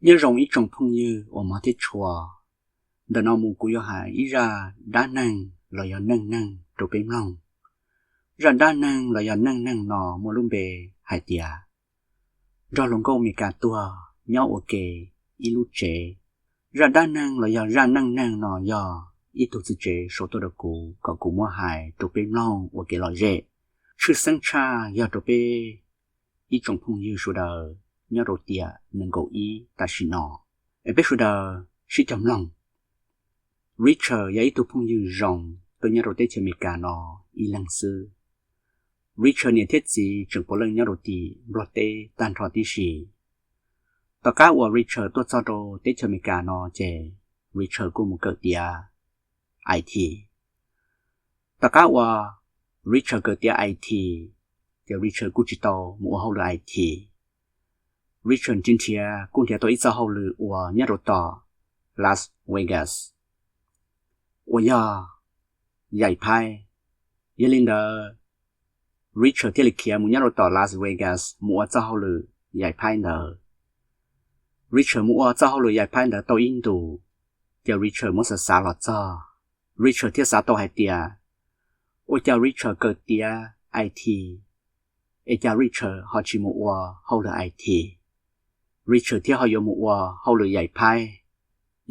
Nyob zoo ib tsoom phooj ywg uas hmov thiab tshua, ntawm no mus kuv yuav hais ib zaj dab neeg los yog neej neeg rau peb mloog. Zaj dab neeg los yog neej neeg no muaj lub npe hais tias nrog hluas nkauj Amelikas tuag nyob ua ke ib lub tsev. Zaj dab neeg los yog zaj neej neeg no yog ib tug txiv tsev sau tuaj rau kuv kom kuv muab hais rau peb mloog ua kev lom zem. Tshwj xeeb tshaj yog rau peb ib tsoom phooj ywg sawv daws nyob rau tiam nees nkaum ib tam sim no, es peb sawv daws sib cog mloog. Richard yog ib tug phooj ywg zoo tuaj nyob rau teb chaws Amelikas no ib leeg xwb. Richard niam thiab txiv tseem puav leej nyob rau tim Nplog teb tag nrho tib si. Tom qab uas Richard tuaj txog rau teb chaws Amelikas no ces Richard kuj mus kawm tiav I T. Tom qab uas Richard kawm tiav I T, ces Richard kuj tsis tau mus ua hauj lwm I T. Richard nrhiav nrhiav kuj nrhiav tau ib txoj hauj lwm uas nyob rau tom Las Vegas uas yog yaim phaib. Yog li ntawd, Richard thiaj li khiav mus nyob rau tom Las Vegas mus ua txoj hauj lwm yaim phaib ntawd. Richard mus ua txoj hauj lwm yaim phaib ntawd tau ib ntus, ces Richard muab xav xav los txog, Richard thiaj xav tau hais tias, ua cas Richard kawm tiav I T es cas Richard ho tsis mus ua hauj lwm I T, Richard thiaj ho yuav mus ua hauj lwm yaim phaib.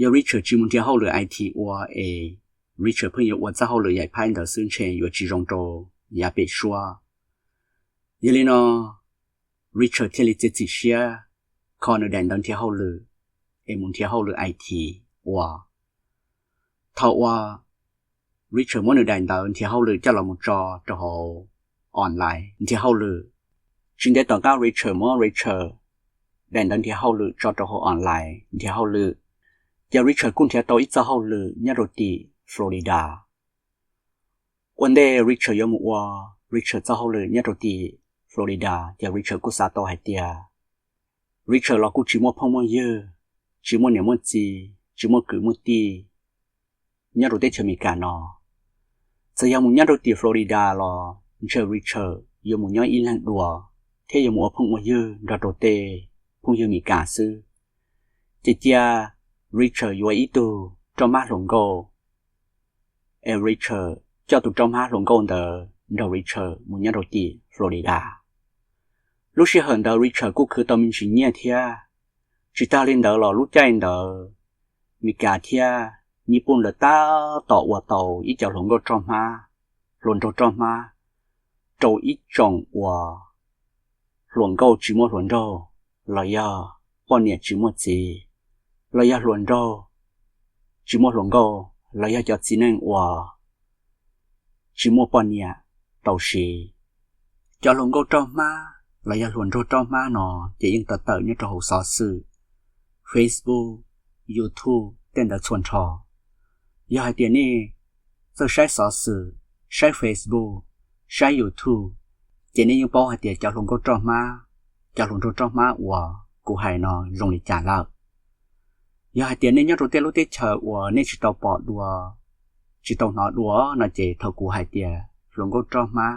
Yog Richard tsis mus nrhiav hauj lwm I T ua es Richard pheej yuav ua txoj hauj lwm yaim phaib ntawd xwb ntshe yuav tsis zoo rau yav pem suab. Yog li no, Richard thiaj li txiav txim siab kho nws daim ntawv nrhiav hauj lwm es mus nrhiav hauj lwm I T ua. Thaum uas Richard muab nws daim ntawv nrhiav hauj lwm coj los mus tso rau hauv online nrhiav hauj lwm, tsis ntev tom qab Richard muab Richard daim ntawv nrhiav hauj lwm tso rau hauv online nrhiav hauj lwm, ces Richard kuj nrhiav tau ib txoj hauj lwm nyob rau tim Florida. Ua ntej Richard yuav mus ua Richard txoj hauj lwm nyob rau tim Florida, ces Richard kuj xav tau hais tias Richard los kuj tsis muaj phooj muaj ywg, tsis muaj niam muaj txiv, tsis muaj kwv muaj tij nyob rau teb chaws Amelikas no. Txawm yog mus nyob rau tim Florida los ntshe Richard yuav mus nyob ib leeg dua thiab yuav mus ua phooj ua ywg nrog rau tej phooj ywg Amelikas xwb. Ces cia Richard yuav ib tug roj hmab hluas nkauj, es Richard coj tus roj hmab hluas nkauj ntawd nrog Richard mus nyob rau tim Florida. Lub sij hawm ntawd Richard kuj khwv tau me ntsis nyiaj thiab. Tsis tag li ntawd los lub caij ntawd Amelikas thiab Nyij Pooj lawv tab tom ua tau ib co hluas nkauj roj hmab, hluas nraug roj hmab rau ib tsoom uas hluas nkauj tsis muaj hluas nraug los yog poj niam tsis muaj txiv, los yog hluas nraug tsis muaj hluas nkauj los yog cov txiv neej uas tsis muaj poj niam tau siv. Cov hluas nkauj roj hmab los yog hluas nraug roj hmab no ces yeej tawm tawm nyob rau hauv xov xwm, Facebook, YouTube tej ntawd txhua nrho. Yog hais tias nej txawj saib xov xwm, saib Facebook, saib YouTube, ces nej yeej paub hais tias cov hluas nkauj roj hmab, cov hluas nraug roj hmab uas kuv hais no zoo li cas lawm. Yog hais tias nej nyob rau tej lub teb chaws uas nej tsis tau pom dua, tsis tau hnov dua no ces thaum kuv hais tias hluas nkauj roj hmab,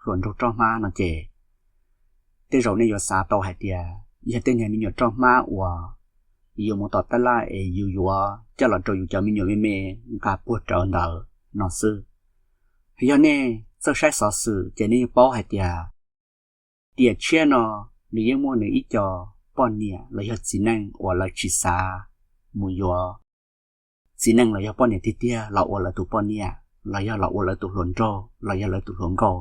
hluas nraug roj hmab no ces tej zaum nej yuav xav tau hais tias yog tej niag me nyuam roj hmab uas yus mus tom tab laj es yus yuav coj los rau yus cov me nyuam me me nqa puag rawv ntawd no xwb. Yog nej txawj saib xov xwm ces nej yeej paub hais tias tiam tshiab no nws yeej muaj nws ib co poj niam los yog txiv neej uas lawv tsis xav mus yuav txiv neej los yog poj niam tiag tiag los ua lawv tus poj niam los yog los ua lawv tus hluas nraug los yog lawv tus hluas nkauj,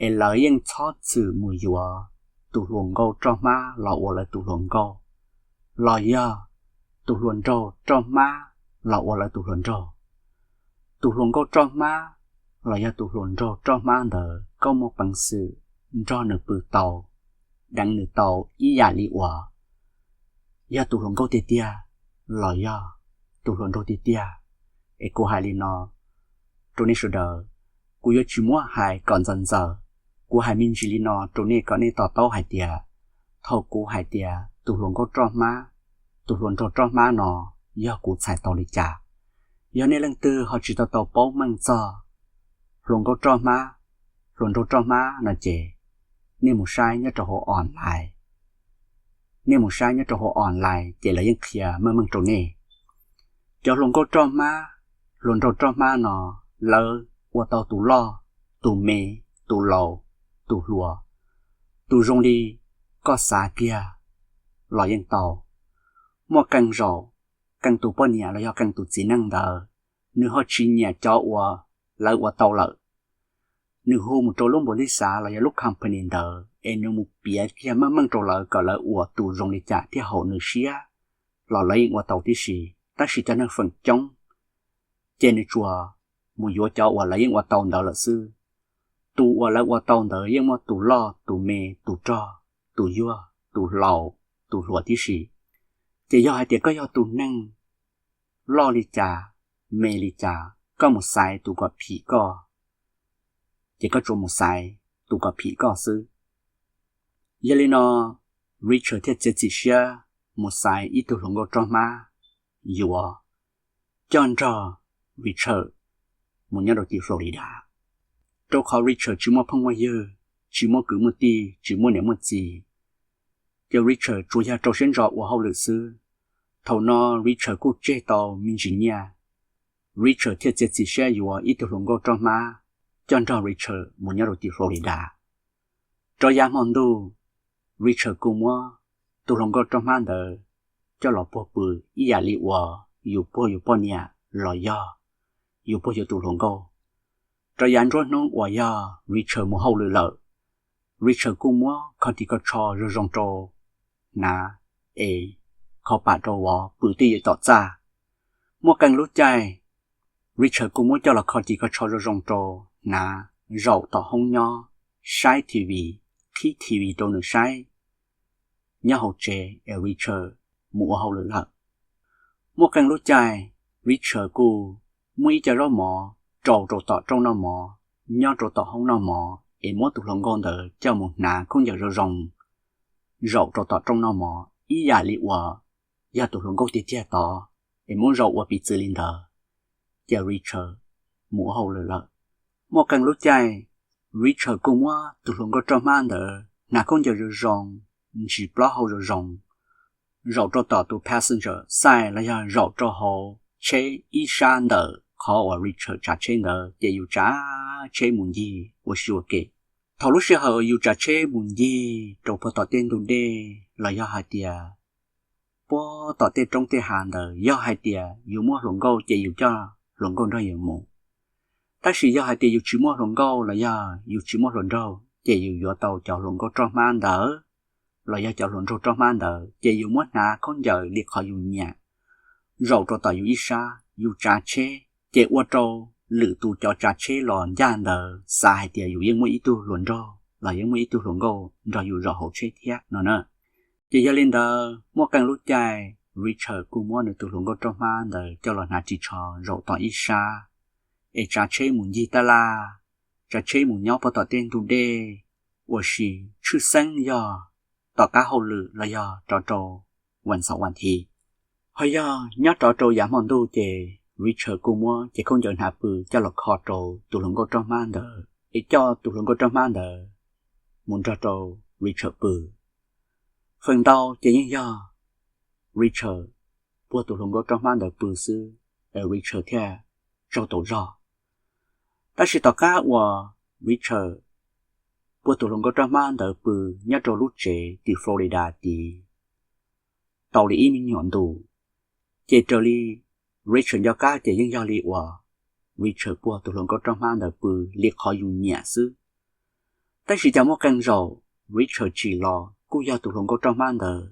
es lawv yeej txhob txwm mus yuav tus hluas nkauj roj hmab los ua lawv tus hluas nkauj, los yog tus hluas nraug roj hmab los ua lawv tus hluas nraug. Tus hluas nkauj roj hmab los yog tus hluas nraug roj hmab ntawd koj muaj peev xwm nrog nws pw tau, deev nws tau ib yam li uas yog tus hluas nkauj tiag tiag los yog tus hluas nraug tiag tiag. Es kuv hais li no rau nej sawv daws, kuv yuav tsis muab hais kom ntxaws ntxaws, kuv hais me ntsis li no rau nej kom nej to taub hais tias thaum kuv hais tias tus hluas nkauj roj hmab, tus hluas nraug roj hmab no yog kuv txhais tau li cas. Yog nej leej twg ho tsis tau tau paub meej txog hluas nkauj roj hmab, hluas nraug roj hmab no ces nej mus saib nyob rau hauv online. nej mus saib nyob rau hauv online ces lawv yeej qhia meej meej rau nej. Cov hluas nkauj roj hmab, hluas nraug roj hmab no, lawv ua tau tus loj, tus me, tus laus, tus hluas, tus zoo li koj xav kiag los yeej tau. Muaj qee zaum, qee tus poj niam los yog qee tus txiv neej ntawd, nws ho tsis nyiam cov uas lawv ua tau lawm. Nws hu mus rau lub npaum li xav los yog lub company ntawd es nws mus piav kiag meej meej rau lawv kom lawv ua tus zoo li cas thiaj haum nws siab los lawv yeej ua tau tib si. Tab sis cov neeg feem coob ces nws tsuas mus yuav cov uas lawv yeej ua tau ntawd lawm xwb. Tus uas lawv ua tau ntawd yeej muaj tus loj, tus me, tus rog, tus yuag, tus laus, tus hluas tib si. Ces yog hais tias koj yog tus neeg loj li cas, me li cas, koj mus xaiv tus kom phim koj, ces koj tsuas mus xaiv tus kom phim koj xwb. Yog li no, Richard thiaj txiav txim siab mus xaiv ib tug hluas nkauj roj hmab yuav coj nrog Richard mus nyob rau tim Florida. Rau qhov Richard tsis muaj phooj muaj ywg, tsis muaj kwv muaj tij, tsis muaj niam muaj txiv, ces Richard tsuas yog rau siab ntso ua hauj lwm xwb. Thaum no Richard kuj tseg tau me ntsis nyiaj, Richard thiaj txiav txim siab yuav ib tug hluas nkauj roj hmab coj nrog Richard mus nyob rau tim Florida. Rov yav hmo ntuj, Richard kuj muab tus hluas nkauj roj hmab ntawd coj los puag pw ib yam li uas yus puag yus poj niam los yog yus puag yus tus hluas nkauj. Rov yav nruab hnub uas yog Richard mus hauj lwm lawm, Richard kuj muab kho ris kho tsho zoo zoo rau hnav es kho pam rau vov pw twj ywm tom txaj. Muaj qee lub caij, Richard kuj muab coj los kho ris kho tsho zoo zoo rau hnav zaum tom hoob nyob, saib T V, qhib T V rau nws saib nyob hauv tsev es Richard mus ua hauj lwm lawm. Muaj qee lub caij, Richard kuj muab ib co zaub mov rau rau tom rooj noj mov, nyob rau tom hoob noj mov es muab tus hluas nkauj ntawd coj mus hnav khaub ncaws zoo zoo zaum rau tom rooj noj mov ib yam li uas yog tus hluas nkauj tiag tiag tod, es muab zaum ua piv txwv li ntawd, ces Richard mus ua hauj lwm lawm. Muaj qee lub caij, Richard kuj muab tus hluas nkauj roj hmab ntawd hnav khaub ncaws zoo zoo, ntsis plaub hau zoo zoo, zaum rau tom tus passenger side los yog zaum rau hauv tsheb ib sab ntawm qhov uas Richard tsav tsheb ntawd, ces yus tsav tsheb mus ncig ua si ua ke. Thaum lub sij hawm yus tsav tsheb mus ncig rau puag tom tej ntug dej los yog hais tias puag tom tej roob tej hav ntawd, yog hais tias yus muaj hluas nkauj ces yus coj hluas nkauj nrog yus mus. Tab sis yog hais tias yus tsis muaj hluas nkauj los yog yus tsis muaj hluas nraug ces yus yuav tau cov hluas nkauj roj hmab ntawd los yog cov hluas nraug roj hmab ntawd ces yus muab hnav khaub ncaws li qhov yus nyiam, zaum rau tom yus ib sab, yus tsav tsheb, ces ua rau lwm tus cov tsav tsheb los ncaj ntawd xav hais tias yus yeej muaj ib tug hluas nraug los yeej muaj ib tug hluas nkauj nrog yus zaum hauv tsheb thiab no na. Ces yog li ntawd, muaj qee lub caij Richard kuj muab nws tus hluas nkauj roj hmab ntawd coj los hnav ris tsho zaum tom ib sab, es tsav tsheb mus ncig tab laj, tsav tsheb mus nyob puag tom tej ntug dej ua si, tshwj xeeb yog tom qab hauj lwm los yog rov rau vas xaum vas thiv. Ho yog nyob rov rau yav hmo ntuj ces Richard kuj muab cev khaub ncaws hnav pw coj los kho rau tus hluas nkauj roj hmab ntawd, es coj tus hluas nkauj roj hmab ntawd mus nrog rau Richard pw. Feem ntau ces yeej yog Richard puag tus hluas nkauj roj hmab ntawd pw xwb, es Richard thiaj tsaug tau zog. Tab sis tom qab uas Richard puag tus hluas nkauj roj hmab ntawd pw nyob rau lub tsev tim Florida tid tau li ib me nyuam ntus, ces raws li Richard nco qab ces yeej yog li uas Richard puag tus hluas nkauj roj hmab ntawd pw li qhov yus nyiam xwb. Tab sis cas muaj qee zaum Richard tsim los kuj yog tus hluas nkauj roj hmab ntawd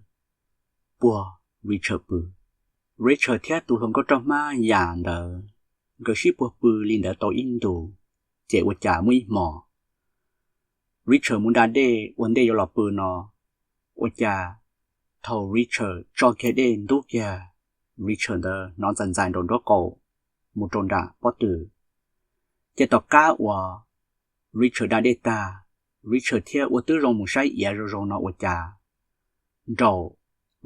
puag Richard pw. Richard thiab tus hluas nkauj roj hmab yam ntawd, nkawd sib puag pw li ntawd tau ib ntus, ces ua cas muaj ib hmos Richard mus da dej ua ntej yuav los pw no, ua cas thaum Richard tso kiag dej ntub kiag, Richard ntawd hnov ntxais ntxais nraum nraub qaum mus rau nram pob tw. Ces tom qab uas Richard da dej tag, Richard thiaj ua twb zoo mus saib iav zoo zoo no ua cas nraum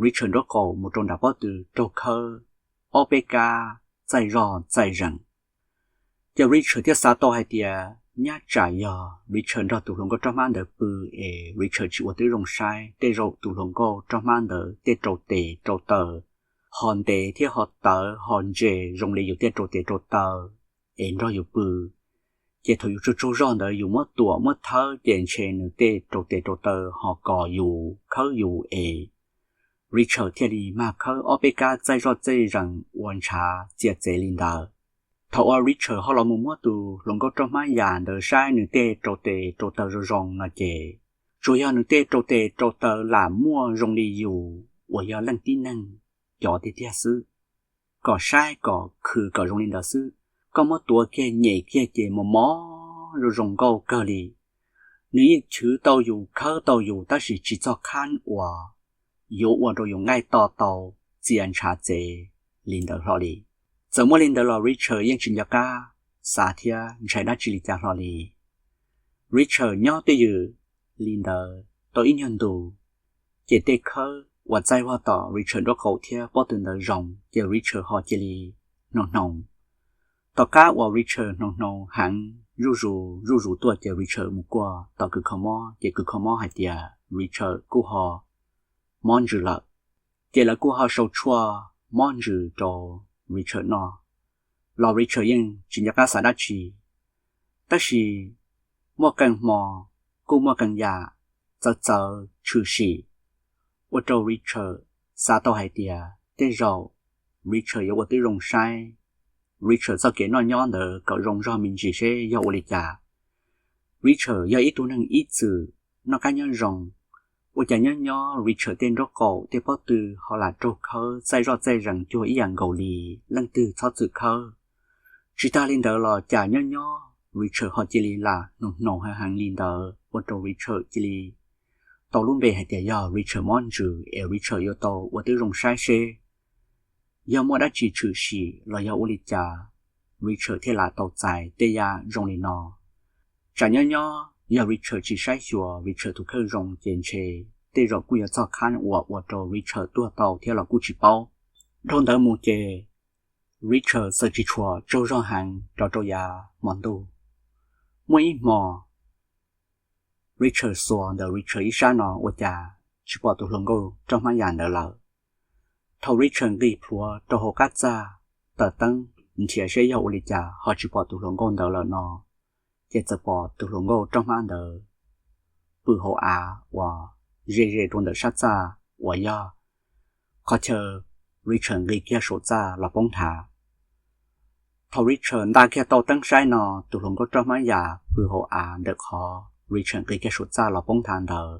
Richard nraub qaum mus rau nram pob tw raug khawb ob peb kab txaij zog txaij zees. Ces Richard thiaj xav tau hais tias Nyab tsam yog Richard nrog tus hluas nkauj roj hmab ntawd pw es Richard tsis ua tib zoo saib, tej zaum tus hluas nkauj roj hmab ntawd tej rau tes rau taw ho ntev thiab ho tawv ho ntse zoo li yus tej rau tes rau taw es nrog yus pw. Ces thaum yus tsaug tsaug zog ntawd yus muab tuam muab thawb ces ntshe nws tej rau tes rau taw ho kos yus khawb yus es Richard thiaj li mag khawb ob peb kab txaij zoj txaij zees ua ntshav txia txev li ntawd. Thaum uas Richard ho los mus muab tus hluas nkauj roj hmab yam ntawd saib nws tej rau tes rau taw zoo zoo no ces tsuas yog nws tej rau tes rau taw lam muaj zoo li yus uas yog leej tib neeg cov tiag tiag xwb. Kom saib kom khwv kom zoo li ntawd xwb, koj muab tuav kiag nyem kiag ces mos mos zoo zoo nkauj kawg li. Nws yeej chwv tau yus khawb tau yus tab sis tsis txog khab uas yuav ua rau yus nqaij to tau txia ntshav txev li ntawd hlo li. Txawm muaj li ntawd los Richard yeej tsis nco qab xav thiab ntshai dab tsi li cas hlo li. Richard nyob twj ywm li ntawd tau ib nyuag ntus, ces tej khawb uas txaij vog tom Richard nraub qaum thiab pob tw ntawd zoo, ces Richard ho cia li hnoos hnoos. Tom qab uas Richard hnoos hnoos heev zuj zus zuj zus tuaj ces Richard mus kuaj tom kws kho mob, ces kws kho mob hais tias Richard kuj ho mob ntsws lawm. Ces lawv kuj ho sau tshuaj mob ntsws rau Richard noj, los Richard yeej tsis nco qab xav dab tsi. Tab sis muaj qee hmo kuj muaj qee yam txawv txawv tshwm sim ua rau Richard xav tau hais tias tej zaum Richard yuav ua tib zoo saib Richard txoj kev noj nyob ntawd kom zoo zog me ntsis seb yog ua li cas. Richard yog ib tug neeg ib txwm noj qab nyob zoo, ua cas nyob nyob Richard tej nraub qaum tej pob tw ho lam raug khawb txaij zoj txaij zees cuag ib yam nkaus li leej twg txhob txwm khawb. Tsis tag li ntawd los cas nyob nyob Richard ho cia li lam hnoos hnoos heev heev li ntawd ua rau Richard cia li tau lub npe hais tias yog Richard mob ntsws es Richard yuav tau ua tib zoo saib seb yog muaj dab tsi tshwm sim los yog ua li cas Richard thiaj lam tau txais tej yam zoo li no. Tsam nyob nyob yog Richard tsis saib xyuas Richard tus kheej zoo ces ntshe tej zaum kuj yuav txog khab uas ua rau Richard tuag tau thiab los kuj tsis paub. Dhau ntawd mus ces Richard txawm tsis tshua tsaug zog heev rau rau yav hmo ntuj. Muaj ib hmo Richard xuas ntawm Richard ib sab no ua cas tsis pom tus hluas nkauj roj hmab yam ntawd lawm. Thaum Richard nqis plhuav rau hauv qab txaj, taws teeb nrhiav seb yog ua li cas ho tsis pom tus hluas nkauj ntawd lawm no, ces txawm pom tus hluas nkauj roj hmab ntawd pw hauv av uas ze ze rau ntawm sab txaj uas yog qhov chaw Richard nqis kiag saum txaj los poob nthav. Thaum Richard nta kiag tau teeb saib no, tus hluas nkauj roj hmab yam pw hauv av ntawm qhov Richard nqis kiag saum txaj los poob nthav ntawd.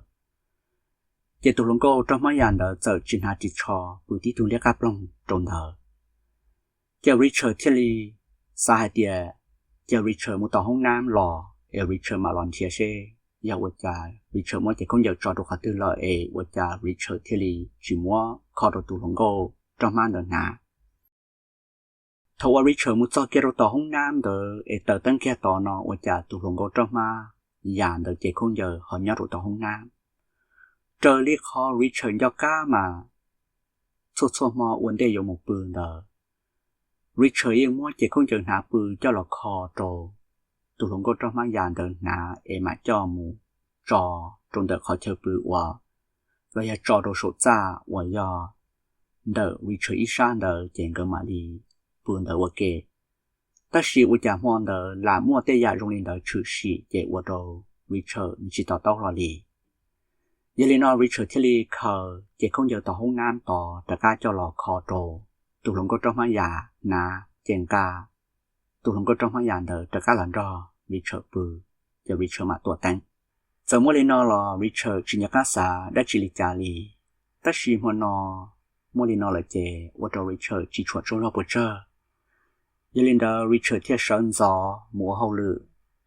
Ces tus hluas nkauj roj hmab yam ntawd txawm tsis hnav ris tsho pw tib tug liab qab ploog rau ntawd. Ces Richard thiaj li xav hais tias, ces Richard mus tom hoob nab los es Richard mam los nrhiav seb yog ua cas Richard muab cev khaub ncaws tso rau qhov twg lawm es ua cas Richard thiaj li tsis muab kho rau tus hluas nkauj roj hmab ntawd hnav. Thaum uas Richard mus txog kiag rau tom hoob nab ntawd es taws teeb kiag tod no ua cas tus hluas nkauj roj hmab yam ntawd cev khaub ncaws ho nyob rau tom hoob nab. Raws li qhov Richard nco qab mas txhua txhua hmo ua ntej yuav mus pw ntawd, Richard yeej muab cev khaub ncaws hnav pw coj los kho rau tus hluas nkauj roj hmab yam ntawd hnav es mam coj mus tso rau ntawm qhov chaw pw uas los yog tso rau saum txaj uas yog ntawm Richard ib sab ntawd ces nkawd mam li pw ntawd ua ke. Tab sis ua cas hmo ntawd lam muaj tej yam zoo li ntawd tshwm sim ces ua rau Richard tsis to taub hlo li. Yog li no Richard thiaj li khaws cev khaub ncaws tom hoob nab tod rov qab coj los kho rau tus hluas nkauj roj hmab yam hnav ces nqa tus hluas nkauj roj hmab yam ntawd rov qab los nrog Richard pw, ces Richard mam tuam teeb. Txawm muaj li no los Richard tsis nco qab xav dab tsi li cas li. Tab sis hmo no muaj li no lawm ces ua rau Richard tsis tshua tsaug zog puas tsawg. Yog li ntawd Richard thiaj sawv ntxov mus ua hauj lwm.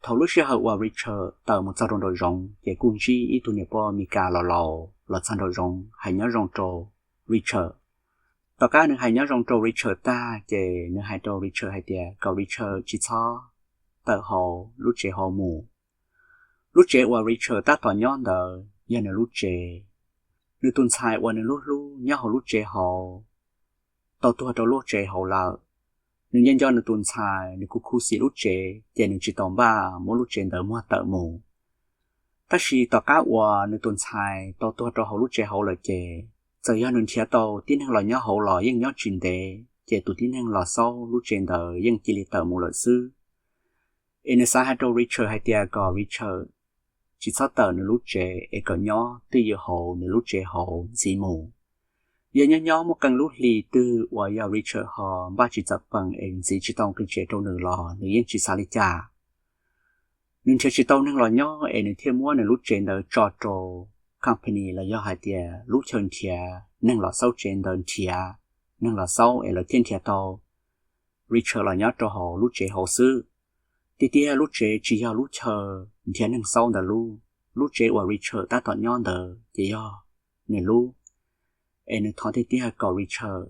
Thaum lub sij hawm uas Richard tawm mus txog rau nraum zoov ces kuj ntsib ib tug niam poj Meskas laus laus los txog nraum zoov hais nyob zoo rau Richard. Tom qab nws hais nyob zoo rau Richard tag ces nws hais rau Richard hais tias kom Richard tsis txhob tawm hauv lub tsev hauv mus. Lub tsev uas Richard tab tom nyob ntawd yog nws lub tsev. Nws tus ntxhais uas nws hlub hlub nyob hauv lub tsev hauv tau tuag rau lub tsev hauv lawm. Nws nyob nco nws tus ntxhais, nws kuj khuv xim lub tsev, ces nws tsis tau npaj muab lub tsev ntawd muag tawm mus. Tab sis tom qab uas nws tus ntxhais tau tuag rau hauv lub tsev hauv lawm ces, txawm yog nws nrhiav tau tib neeg los nyob hauv los yeej nyob tsis ntev ces tus tib neeg los xaub lub tsev ntawd yeej cia li tawm mus lawm xwb. Es nws xav hais rau Richard hais tias kom Richard tsis txhob tawm nws lub tsev es kom nyob twj ywm hauv nws lub tsev hauv ntxiv mus. Yog nyob nyob muaj qee lub hlis twg uas yog Richard ho npaj tsis txawm peem es ntxiv tsis tau nqi tsev rau nws los nws yeej tsis xav li cas. Nws nrhiav tsis tau neeg los nyob es nws thiaj muab nws lub tsev ntawd tso rau company los yog hais tias lub chaw nrhiav neeg los xaub tsev ntawd nrhiav neeg los xaub es lawv thiaj nrhiav tau Richard los nyob rau hauv lub tsev hauv xwb. Tiag tiag lub tsev tsis yog lub chaw nrhiav neeg xaub ntawd lub, lub tsev uas Richard tab tom nyob ntawd ces yog nws lub. Es nws thov tiag tiag kom Richard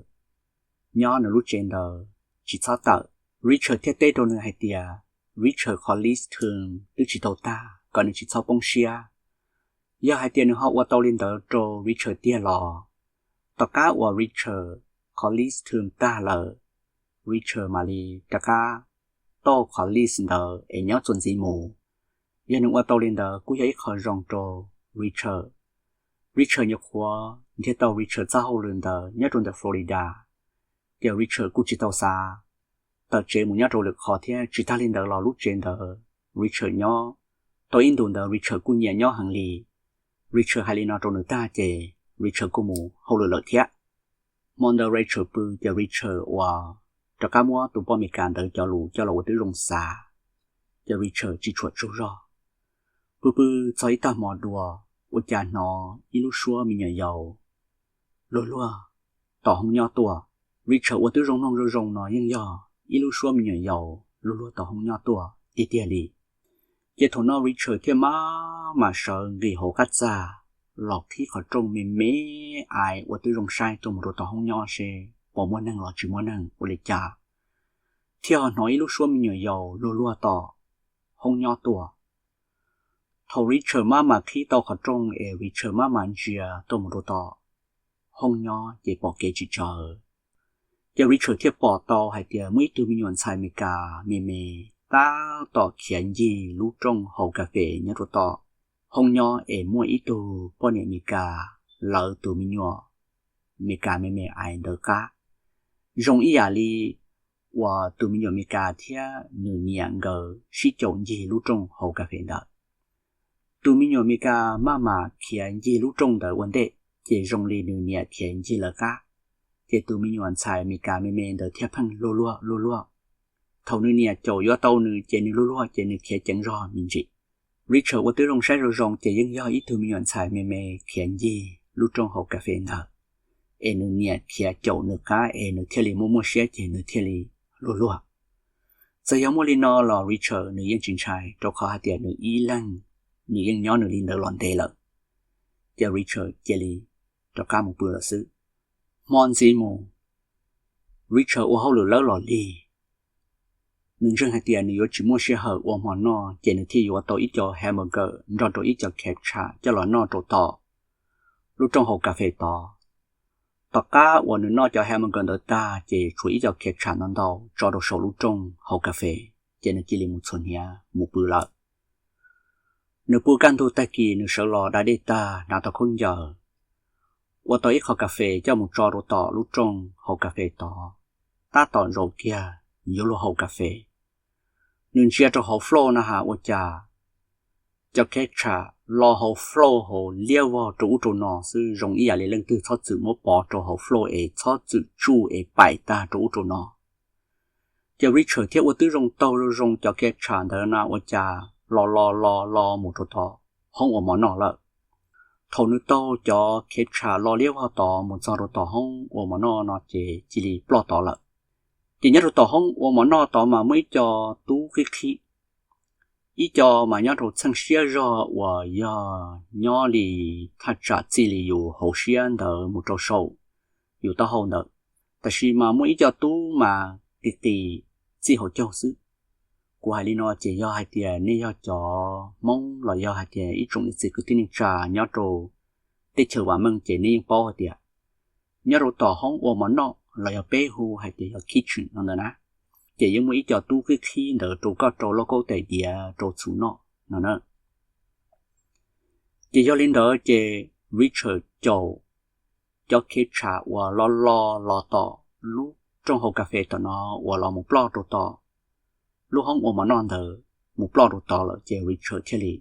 nyob nws lub tsev ntawd tsis txhob tawm. Richard thiaj teb rau nws hais tias Richard qhov lease term twb tsis tau tag, kom nws tsis txhob poob siab. Yog hais tias nws ho ua tau li ntawd rau Richard tiag los, tom qab uas Richard qhov lease term tag lawm, Richard mam li rov qab tauj qhov lease ntawd es nyob txuas ntxiv mus. Yog nws ua tau li ntawd kuj yog ib qho zoo rau Richard. Richard nyuam qhuav nrhiav tau Richard txoj hauj lwm ntawd nyob rau ntawm Florida, ces Richard kuj tsis tau xav tawm tsev mus nyob rau lwm qhov thiab. Tsis tag li ntawd los lub tsev ntawd Richard nyob tau ib ntus ntawd Richard kuj nyiam nyob heev li. Richard hais li no rau nws tag ces Richard kuj mus hauj lwm lawm thiab. Hmo ntawd Richard pw ces Richard uas rov qab muab tus poj Amelikas ntawd cov lus coj los ua tib zoo xav, ces Richard tsis tshua tsaug zog. Pw pw txog ib tag hmo dua, ua cas hnov ib lub suab me nyuam yaus luag luag tom hoob nyob tuaj. Richard ua tib zoo mloog zoo zoo no yeej yog ib lub suab me nyuam yaus luag luag tom hoob nyob tuaj tiag tiag li. Ces thaum no Richard thiaj maj mam sawv nqis hauv qab txag los qhib qhov rooj me me ais ua tib zoo saib tuaj mus rau tom hoob nyob seb puas muaj neeg los tsis muaj neeg ua li cas, thiaj ho hnov ib lub suab me nyuam yaus luag luag tom hoob nyob tuaj. Thaum Richard maj mam qhib tau qhov rooj es Richard maj mam ntsia tuaj mus rau tom hoob nyob ces pom kev tsis tsawv. Ces Richard thiaj pom tau hais tias muaj ib tug me nyuam ntxhais Amelikas me me tab tom khiav ncig lub rooj haus kas fes nyob rau tom hoob nyob es muaj ib tug poj niam Amelikas lawv tus me nyuam Amelikas me me ais ntawd qab, zoo ib yam li uas tus me nyuam Amelikas thiab nws niam nkawd sib caum ncig lub rooj haus kas fes ntawd. Tus me nyuam Amelikas maj mam khiav ncig lub rooj ntawd ua ntej, ces zoo li nws niam khiav ncig lawv qab, ces tus me nyuam ntxhais Amelikas me me ntawd thiaj pheej luag luag luag luag. Thaum nws niam caum yuav tau nws ces nws luag luag ces nws khiav ceev zog me ntsis. Richard ua tib zoo saib zoo zoo ces yeej yog ib tug me nyuam ntxhais me me khiav ncig lub rooj haus kas fes ntawd, es nws niam khiav caum nws qab es nws thiaj li muaj muaj siab ces nws thiaj li luag luag. Txawm yog muaj li no los Richard nws yeej tsis ntshai, rau qhov hais tias nws ib leeg nws yeej nyob nws li ntawd los ntev lawm. Ces Richard cia li rov qab mus pw lawm xwb. Hmo ntxiv mus, Richard ua hauj lwm lawm los lig, nws ntseeg hais tias nws yuav tsis muaj sij hawm ua hmo noj, ces nws thiaj yuav tau ib co hamburger nrog rau ib co ketchup coj los noj rau tom lub rooj haus kas fes tod. Tom qab uas nws noj cov hamburger ntawd tag, ces tshuav ib co ketchup ntau ntau tso rau saum lub rooj haus kas fes, ces nws cia li mus txhuam hniav mus pw lawm. Nws pw kaj ntug tag kis nws sawv los da dej tag hnav tau khaub ncaws, ua tau ib qho kas fes coj mus tso rau tom lub rooj haus kas fes tod, tab tom zaum kiag yuav luag haus kas fes. Nws ntsia rau hauv floor no has ua cas cov ketchup los hauv floor hauv liab vog rau ub rau no xwb, zoo ib yam li leej twg txhob txwm muab pov rau hauv floor es txhob txwm tsuj es paim tag rau ub rau no. Ces Richard thiaj ua tib zoo taug zoo zoo cov ketchup ntawd na ua cas los los los los mus rau tom hoob ua mov noj lawm. Thaum nws taug cov ketchup los liab vog tod mus txog rau tom hoob ua mov noj no ces cia li ploj tod lawm. Ces nyob rau tom hoob ua mov noj tod mas muaj ib co tub qib qhib, ib co mas nyob rau txheej siab zog uas yog nyob li thaj tsam txij li yus hauv siab ntawd mus rau saum yus taub hau ntawd, tab sis mas muaj ib co tub mas qis qis txij hauv caug xwb. Kuv hais li no ces yog hais tias nej yog cov Hmoob los yog hais tias ib tsoom niam txiv kwv tij neej tsa nyob rau teb chaws vam meej ces nej yeej paub hais tias nyob rau tom hoob ua mov noj los yog peb hu hais tias yog kitchen no ntawd na, ces yeej muaj ib co tub qhib qhib ntawd rau koj rau lauj kaub tais diav rau txhuv noj no na. Ces yog li ntawd ces Richard caum cov khev tsam uas los los los tom lub rooj haus kas fes tom no uas los mus ploj rau tom lub hoob ua mov noj ntawd mus ploj rau tod lawm ces Richard thiaj li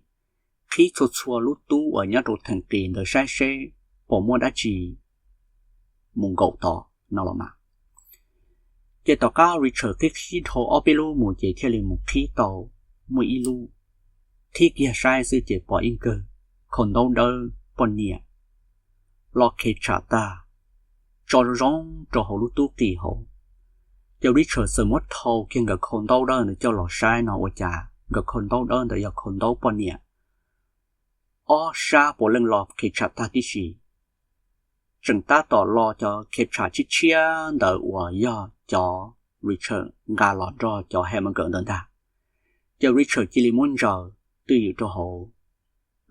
qhib txhua txhua lub tub uas nyob rau theem qis ntawd saib seb puas muaj dab tsi mus nkaum tod no los mas. Ces tom qab Richard qhib qhib dhau ob peb lub mus ces thiaj li mus qhib tau muaj ib lub, qhib kiag saib xwb ces pom ib nkawg khau ntaub dawb poj niam los khev tsam tag tso zoo zoo rau hauv lub tub qis hauv. Ces Richard txawm muab thau kiag nkawd khau ntaub dawb ntawd coj los saib no ua cas nkawd khau ntaub dawb ntawd yog khau ntaub poj niam ob sab puav leej los khev tsam tag tib si. Tseem tab tom los cov khev tsam tshiab tshiab ntawd uas yog cov Richard nqa los nrog cov hamburger ntawd ntag. Ces Richard cia li muab ntsaws twj ywm rau hauv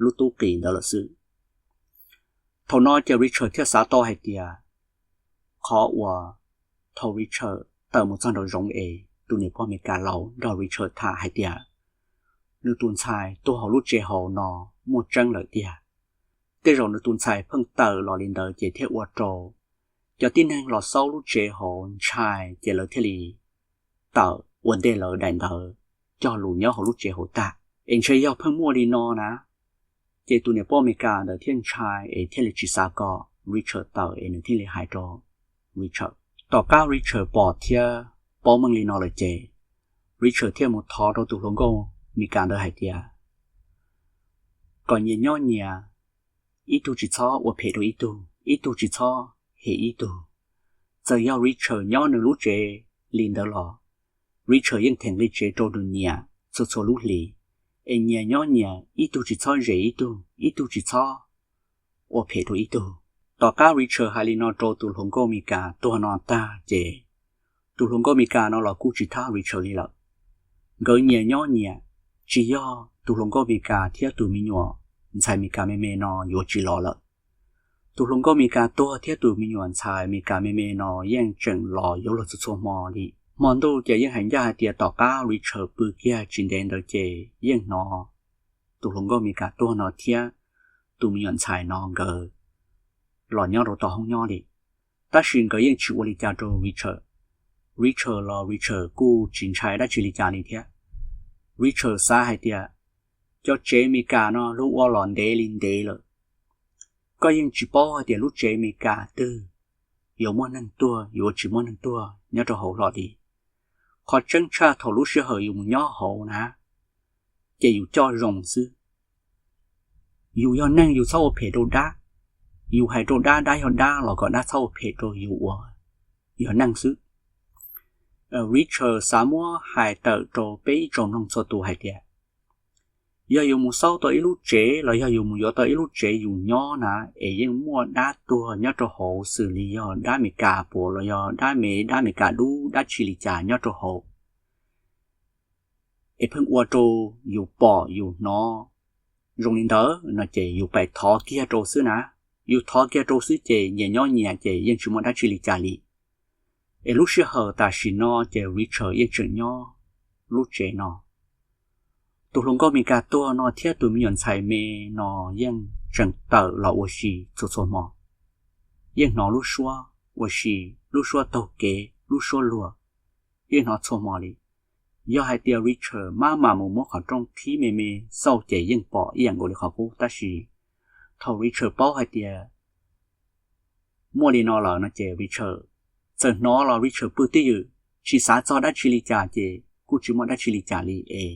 lub tub qis ntawd lawm xwb. Thaum no ces Richard thiaj xav tau hais tias qhov uas thaum Richard tawm mus txog nraum zoov es tus niam pog Amelikas laus nrog Richard tham hais tias nws tus ntxhais tuag hauv lub tsev hauv no muaj tseeb lawm tiag. Tej zaum nws tus ntxhais pheej tawm los li ntawd ces thiaj ua rau cov tib neeg los xauj lub tsev hauv ntshai ces lawv thiaj li tawm ua ntej lawv daim ntawv cog lus nyob hauv lub tsev hauv tag. Es ntshe yog pheej muaj li no na, ces tus niam pog Amelikas ntawd thiaj ntshai es thiaj li tsis xav kom Richard tawm es nws thiaj li hais rau Richard. Tom qab Richard pom thiab paub meej li no lawm ces Richard thiaj mus thov rau tus hluas nkauj Amelikas ntawd hais tias kom nyias nyob nyias, ib tug tsis txhob ua phem rau ib tug, ib tug tsis txhob hem ib tug. Txawm yog Richard nyob nws lub tsev li ntawd los Richard yeej theem li tsev rau nws nyiam txhua txhua lub hlis. Es nyias nyob nyias, ib tug tsis txhob zes ib tug, ib tug tsis txhob ua phem rau ib tug. Tom qab Richard hais li no rau tus hluas nkauj Amelikas tuag no tag ces tus hluas nkauj Amelikas no los kuj tsis thab Richard li lawm. Nkawd nyias nyob nyias, tsis yog tus hluas nkauj Amelikas thiab tus me nyuam ntxhais Amelikas me me no yuav tsis los lawm. Tus hluas nkauj Amelikas tuag thiab tus me nyuam ntxhais Amelikas me me no yeej tseem los yuav luag txhua txhua hmo li. Hmo ntuj ces yeej hais ncaj hais tias tom qab Richard pw kiag tsis ntev ntawd ces yeej hnov tus hluas nkauj Amelikas tuag no thiab tus me nyuam ntxhais no nkawd los nyob rau tom hoob nyob li. Tab sis nkawd yeej tsis ua li cas rau Richard. Richard los Richard kuj tsis ntshai dab tsi li cas li thiab. Richard xav hais tias cov tsev Amelikas no luag ua los ntev li ntev lawm. Koj yeej tsis paub hais tias lub tsev Amelikas twg yuav muaj neeg tuag yuav tsis muaj neeg tuag nyob rau hauv hlo li. Qhov tseeb tshaj thaum lub sij hawm yus mus nyob hauv na, ces yus coj zoo xwb. Yus yog neeg yus txhob ua phem rau dab. Yus hais rau dab, dab yog dab los kom dab txhob ua phem rau yus uas yog neeg xwb. Richard xav muab hais tawm rau peb ib tsoom mloog txhua tus hais tias yog yus mus xauj tau ib lub tsev los yog yus mus yuav tau ib lub tsev yus nyob na, es yeej muaj dab tuag nyob rau hauv xws li yog dab Amelikas puas los yog dab me, dab Amelikas dub dab tsi li cas nyob rau hauv, es pheej ua rau yus pom yus hnov zoo li ntawd no ces yus pais thov kiag rau xwb na. Yus thov kiag rau xwb ces nyias nyob nyias ces yeej tsis muaj dab tsi li cas li. Es lub sij hawm tam sim no ces Richard yeej tseem nyob lub tsev no. Tus hluas nkauj Amelikas tuag no thiab tus me nyuam ntxhais me no yeej tseem tawm los ua si txhua txhua hmo. Yeej hnov lub suab ua si, lub suab taug kev, lub suab luag, yeej hnov txhua hmo li. Yog hais tias Richard maj mam mus muab qhov rooj qhib me me xauj ces yeej pom ib yam nkaus li qhov qub, tab sis thaum Richard paub hais tias muaj li no lawm no ces Richard txawm hnov los Richard pw twj ywm, tsis xav txog dab tsi li cas ces kuj tsis muaj dab tsi li cas li es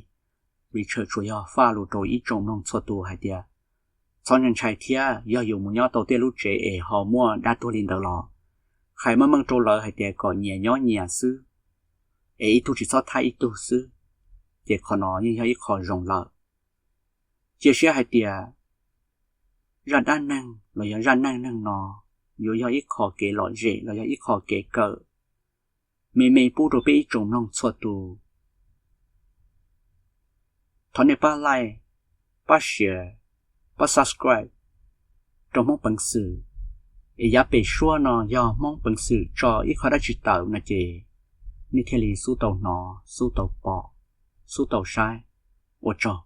Richard tsuas yog faj lus rau ib tsoom mloog txhua tus hais tias txhob ntshai thiab, yog yus mus nyob tau tej lub tsev es ho muaj dab tuag li ntawd los hais meej meej rau lawv hais tias kom nyias nyob nyias xwb, es ib tug tsis txhob thab ib tug xwb, ces qhov no yeej yog ib qho zoo lawm. Cia siab hais tias zaj dab neeg los yog zaj neej neeg no yuav yog ib qho kev lom zem los yog ib qho kev kawm me me pub rau peb ib tsoom mloog txhua tus. Thov nej pab like, pab share, pab subscribe rau Hmoob Peev Xwm, es yav pem suab no yog Hmoob Peev Xwm tso ib qho dab tsi tawm no ces nej thiaj li xub tau hnov, xub tau pom, xub tau saib. Ua tsaug.